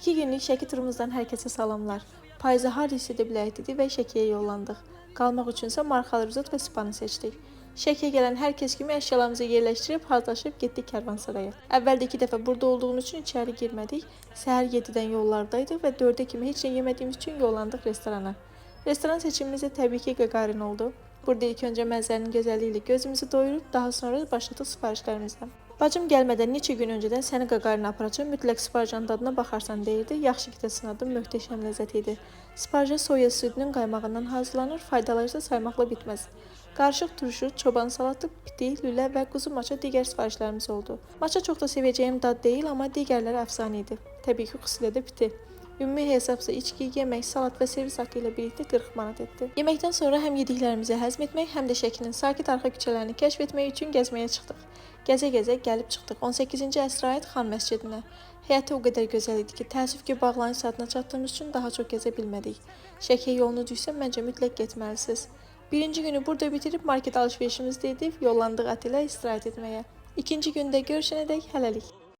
2 günlük Şəki turumuzdan hər kəsə salamlar. Payızı harda hiss edə bilərik dedi və Şəkiyə yollandıq. Qalmaq üçünsə Marxal Resort və Spanı seçdik. Şəkiyə gələn hər kəs kimi əşyalarımızı yerləşdirib hazırlaşıb getdik Karvansaraya. Əvvəldə 2 dəfə burada olduğumuz üçün içəri girmədik. Səhər 7-dən yollardaydıq və 4-ə kimi heç nə yemədiyimiz üçün yollandıq restorana. Restoran seçimimiz də təbii ki Gagarin oldu. Burada ilk öncə mənzərənin gözəlliyi ilə gözümüzü doyurub, daha sonra başladıq sifarişlərimizə. Bacım gəlmədən neçə gün öncədən səni Qaqarinə aparacağam, mütləq sparjanın dadına baxarsan deyirdi. Yaxşı ki də sınadım, möhtəşəm ləzzət idi. Sparja soya südünün qaymağından hazırlanır, faydaları isə saymaqla bitməz. Qarışıq turşu, çoban salatı, piti, lülə və quzu maça digər sifarişlərimiz oldu. Maça çox da sevəcəyim dad deyil, amma digərləri əfsanə idi. Təbii ki, xüsusilə də piti. Ümumi hesabsa içki, yemək, salat və servis haqqı ilə birlikdə 40 manat etdi. Yeməkdən sonra həm yediklərimizi həzm etmək, həm də Şəkinin sakit arxa küçələrini kəşf etmək üçün gəzməyə çıxdıq. Gəzə-gəzə gəlib çıxdıq 18-ci əsrə aid Xan məscidinə. Həyəti o qədər gözəl idi ki, təəssüf ki, bağlanış saatına çatdığımız üçün daha çox gəzə bilmədik. Şəkiyə yolunuz düşsə məncə mütləq getməlisiniz. Birinci günü burada bitirib market alış-verişimizi də edib yollandıq otelə istirahət etməyə. İkinci gündə görüşənədək hələlik.